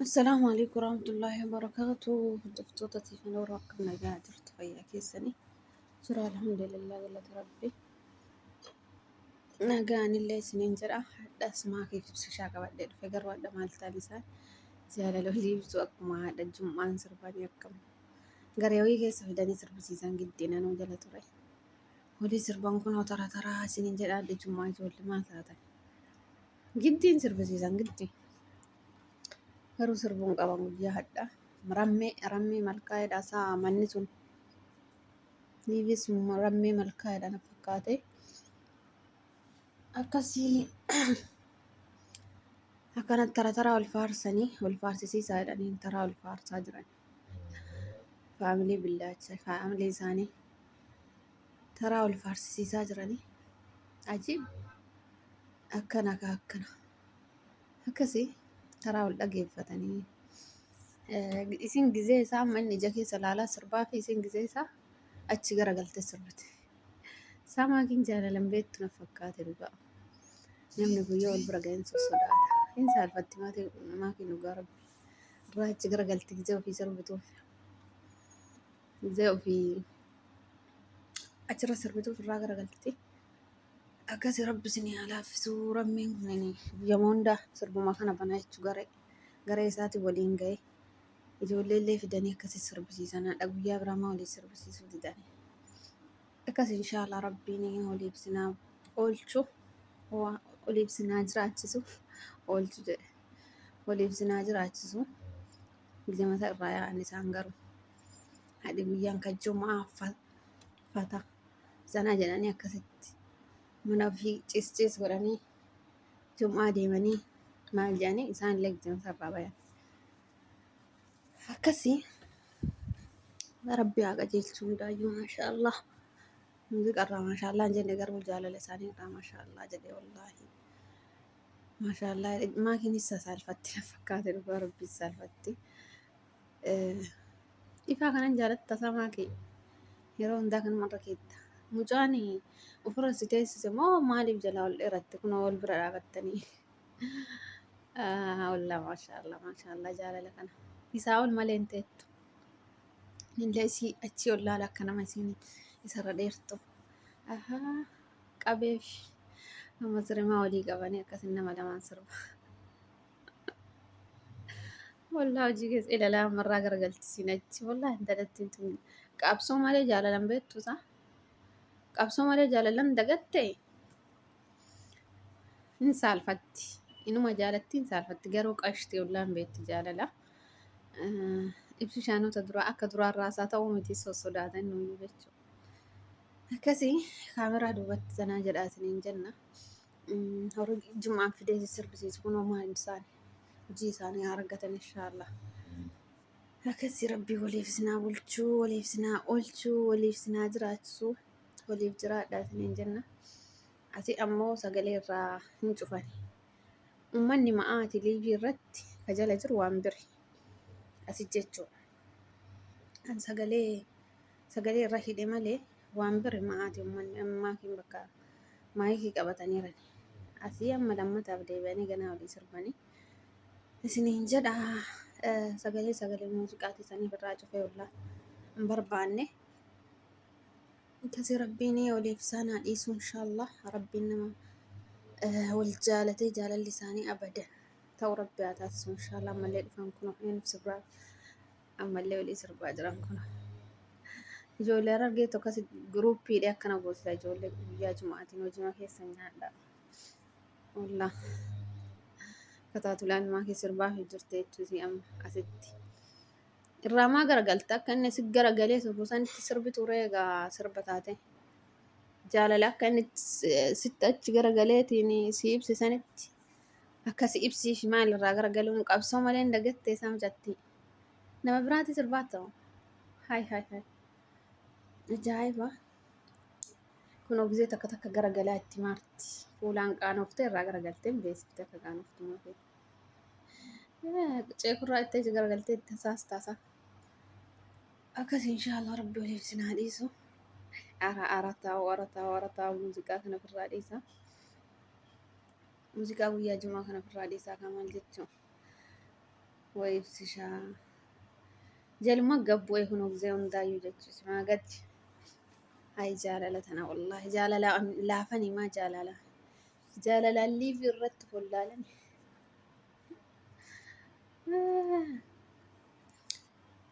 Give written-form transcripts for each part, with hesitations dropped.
Assalaamu alaikum warahmatullaahi wabarakaatu. Hordoftoota tiifan warra akkam nagaa jirtu fayyaa keessanii. Jira alhamdulillah galata rabbi. Nagaan illee isiniin jedha. Hadhaas maakiif ibsishaa qabadhee dhufe garuu hadha maal ta'an isaan jaalala olii ibsu akkuma haadha jum'aan sirbanii akkam. Garee wayii keessa fidanii sirbisiisan giddinanuu jala ture. Olii sirban kunoo tara taraa isiniin jedha hadha jum'aa ijoollee maal taatan. Giddiin sirbisiisan giddii. Garuu sirbuun qaban guyyaa hadhaa. Rammee rammee malkaa jedha isaa manni sun. Liivis rammee malkaa jedha na fakkaate. Akkasii akkanatti tara taraa wal faarsanii wal faarsisiisaa jedhanii taraa wal faarsaa jiran. Faamilii billaacha faamilii isaanii taraa wal faarsisiisaa jiranii. Ajiib akkana kaa akkana. Akkasi taraa wal dhageeffatanii isin gizee isaa amma inni ija keessa laalaa sirbaa fi isin gizee isaa achi garagaltee sirbite. Samaakiin jaalalan beektu na fakkaate dhugaa. Namni guyyaa wal bira ga'een sossodaata. Hin saalfatti maatiin dhugaa rabbi. Irraa achi garagalti gizee ofii sirbituuf. Gizee ofii achirra sirbituuf irraa garagalti. Akkasi rabbi isin haa laaffisu rammeen kun guyyama hunda sirbuma kana banaa jechuu garee garee isaati waliin ga'e ijoollee illee fidanii akkasi sirbisiisan haadha guyyaa biraa maa waliin sirbisiisuu didanii akkas inshaallah rabbiin waliif isin haa oolchu waliif isin haa jiraachisu oolchu jedhe waliif isin haa jiraachisu gizamata irraa yaa'an isaan garuu haadhi guyyaan kan jumaa fata Zanaa jedhanii akkasitti mana ofii ciis ciis godhanii jum'aa deemanii maal jedhanii isaan illee gizamata irraa bayan. Akkasii rabbi haa qajeelchu hundaayyuu maashaa Allah. Muuziqaa irraa maashaa Allah hin jenne garuu jaalala isaanii irraa maashaa Allah jedhe wallaahi. Maashaa Allah maakiinis sasaalfatti na fakkaate dhugaa rabbi saalfatti. Ifaa kanan jaalatta samaa kee yeroo hundaa kanuma irra keetta. Mucaan ofirra si teessise moo maaliif jalaa ol dheeratte kunoo wal bira dhaabattanii. Wallah maashaallah maashaallah jaalala kana. Isaa ol malee hin teettu. Illee isii achii ol laala akka nama isiin isarra dheertu. Ahaa qabeef amma sirimaa walii qabanii akkasin nama lamaan sirba. Wallah hojii keessa ilalaa ammarraa garagalti siin achi. Wallah intalattiin tun qabsoo malee jaalalan beektu isaa. Qabsoo malee jaalalan dagatte hin saalfatti. Inuma jaalatti hin saalfatti garuu qashti wallah hin beektu jaalala. Ibsi shaanota duraa akka duraa raasaa ta'uu miti sossodaatan nuyyuu jechuudha. Akkasii kaameraa duubatti zanaa jedhaa isiniin jenna. Warri jim'aan fidee si sirbisiisu kun homaa hin isaan hojii isaanii haa argatan inshaallah. Akkasii rabbii waliif isin haa bulchuu, waliif isin haa oolchuu, waliif isin haa jiraachisu, waliif jiraadhaa isiniin jenna. Asi ammoo sagalee irraa hin cufani. Uummanni ma'aati liivii irratti ka jala jiru waan biri. Asi jechuudha. Kan sagalee sagalee irra hidhe malee waan biri ma'aati uummanni ammaa kin bakka maayikii qabataniiran. Asii amma lammataaf deebi'anii ganaa olii sirbanii. Isiniin jedha sagalee sagalee muuziqaatii saniif irraa cufee ollaa hin barbaanne. Akkasii rabbiin oliif isaan haa dhiisu inshaallah. Rabbiin nama wal jaalatee jaalalli isaanii abadan ta'u rabbi haa taasisu inshaallah. Ammallee dhufan kunoo eenyuuf sirbaa ammallee olii sirbaa jiran kun. Ijoollee Harargee tokko asi giruuppiidha akkana goosisa ijoollee guyyaa jumaatiin hojii keessa nyaadha. Wallah. Akka taatu ilaalumaa kee sirbaa fi jirti jechuusi amma asitti. Irraa maa garagalta akka inni si garagalee sirbu sanitti sirbi ture egaa sirba taate. Jaalala akka inni sitti achi garagaleetiin si ibse sanitti akka si ibsiif maal irraa garagaluun qabsoo malee hin dagattee isaa mucattii. Nama biraati sirbaa ta'u. Hay hay hay. Ajaa'iba. Kun ogzee takka takka garagalaa itti maarti. Fuulaan qaanoftee irraa garagaltee hin beeksifte akka qaanoftu malee. Ceekurraa itti achi garagaltee itti tasaas taasa. Akkas inshaallah rabbi waliif isin haa dhiisu. Ara ara taa'u ara taa'u ara taa'u muuziqaa kana ofirraa dhiisa. Muuziqaa guyyaa jumaa kana ofirraa dhiisaa kan maal jechuun. Way ibsishaa. Jaluma gabbu'e kun gizee hundaayyuu jechuus maa gadi. Hay jaalala tana wallaahi jaalala laafanii maa jaalala. Jaalalaan liivii irratti wallaalani.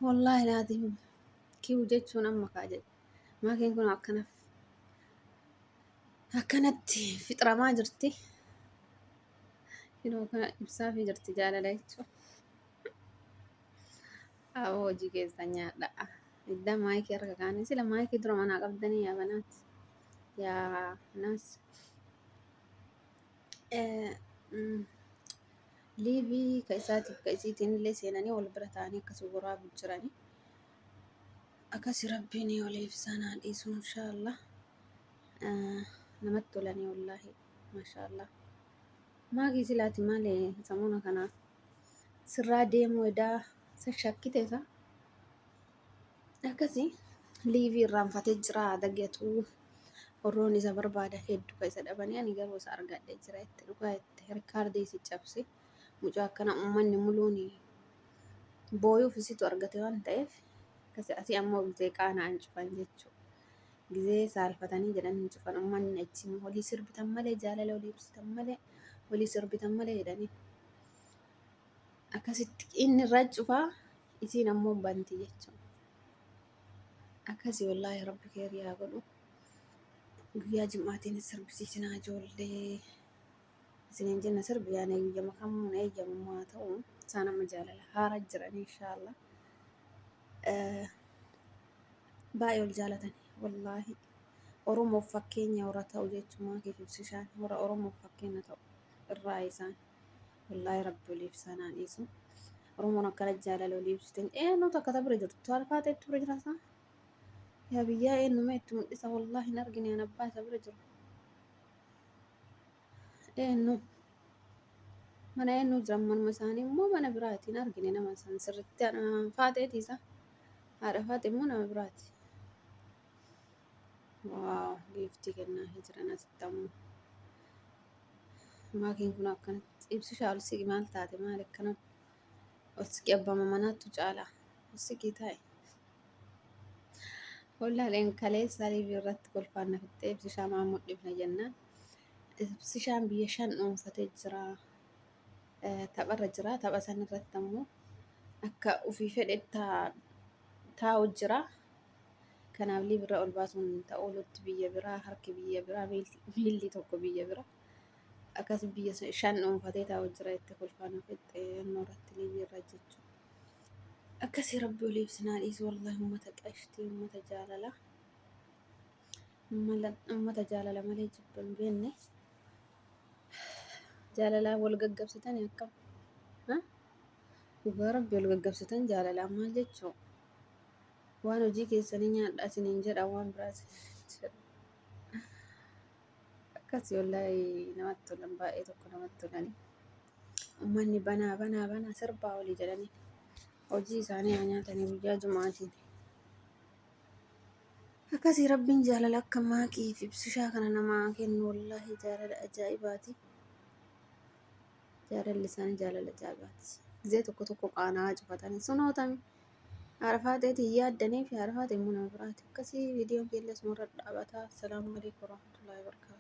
Wallaahi laatiin kiwuu jechuun amma kaa jedhe. Maakiin kun akkana akkanatti fixramaa jirti. Yeroo kana ibsaafii jirti jaalala jechuun. Aboo hojii keessan nyaadha. Iddaa maayikii harka kaanii sila maayikii dura manaa qabdanii yaa banaati. Yaa naas. Liivii ka isaatiif ka isiitiin illee seenanii wal bira ta'anii akkasii waraabu jiranii. Akkasi rabbiin waliif isaan haa dhiisu inshaallah. Namatti tolanii wallaahi maashaallah. Maakii silaati maali samuuna kana sirraa deemuu edaa sa shakkite isa. Akkasi liivii irraanfatee jira dagatu warroonni isa barbaada hedduu ka isa dhabanii ani garuu isa argadhe jira itti dhugaa itti rikaardii si cabse mucaa akkana uummanni muluun booyuuf isitu argate waan ta'eef akkasi asii ammoo gizee qaana'an cufan jechuudha. Gizee saalfatanii jedhan hin cufan uummanni achi walii sirbitan malee jaalala walii ibsitan malee walii sirbitan malee jedhanii akkasitti inni irraa cufaa isiin ammoo banti jechuudha. Akkasii wallaahi rabbi keerii haa godhu. Guyyaa jim'aatiin sirbisiisinaa ijoollee. Isiniin jenna sirbi yaana eeyyama kamuun eeyyamummaa haa ta'u isaan amma jaalala haara jiran inshaallah. Baay'ee ol jaalatan wallaahi. Oromoof fakkeenya warra ta'u jechuun keef ibsishaan warra Oromoof fakkeenya ta'u irraa isaan wallaahi rabbi oliif isaan haa dhiisu. Oromoon akkana jaalala olii ibsitan eenyu takka ta bira jirtu taalfaa ta'etti bira jira isaa. Yaa biyyaa eenyuma itti mul'isa wallaahi hin argine an abbaa isa bira jiru. Eenyu mana eenyu jiran manuma isaanii immoo mana biraati hin argine nama san sirriitti faaxeeti isa haadha faaxe immoo nama biraati. Waaw giiftii kennaa jiran asitti ammoo. Maakiin kun akkanatti ibsishaa ol siqi maal taate maal akkana ol siqi abbaa manaattu caala ol siqii taa'e. Wallaaleen kaleessa liivii irratti kolfaan na fixxee ibsishaa maa mudhifna jennaan. Ibsishaan biyya shan dhuunfatee jira. Tapharra jira. Tapha san irratti ammoo akka ofii fedhe taa'u jira. Kanaaf liivii irra ol baasuun ta'uulutti biyya biraa harki biyya biraa miilli tokko biyya biraa. Akkas biyya shan dhuunfatee taa'u jira itti kolfaan na fixxee yennoo irratti liivii irra jechuudha. Akkasii rabbi oliif sinaa dhiisu wallahi ummata qashtii ummata jaalala ummata jaalala malee jibba hin beekne jaalalaan wal gaggabsitanii akkam dhugaa rabbi wal gaggabsitan jaalalaan maal jechuu waan hojii keessanii nyaadhaa isiniin jedha waan biraa isiniin jedha akkasii wallahi namatti tolan baay'ee tokko namatti tolanii. Uummanni banaa banaa banaa sirbaa olii jedhanii hojii isaanii haa nyaatanii guyyaa jumaatiin. Akkasii rabbiin jaalala akka maaqii fi ibsishaa kana namaa kennu wallaahi jaalala ajaa'ibaati. Jaalalli isaanii jaalala ajaa'ibaati. Gizee tokko tokko qaana'aa cufatanii sunootami. Arafaateetiin yaaddanii fi arafaate immoo nama biraati. Akkasii viidiyoon keenya asumarra dhaabata. Assalaamu alaikum warahmatullahi wabarakatuh.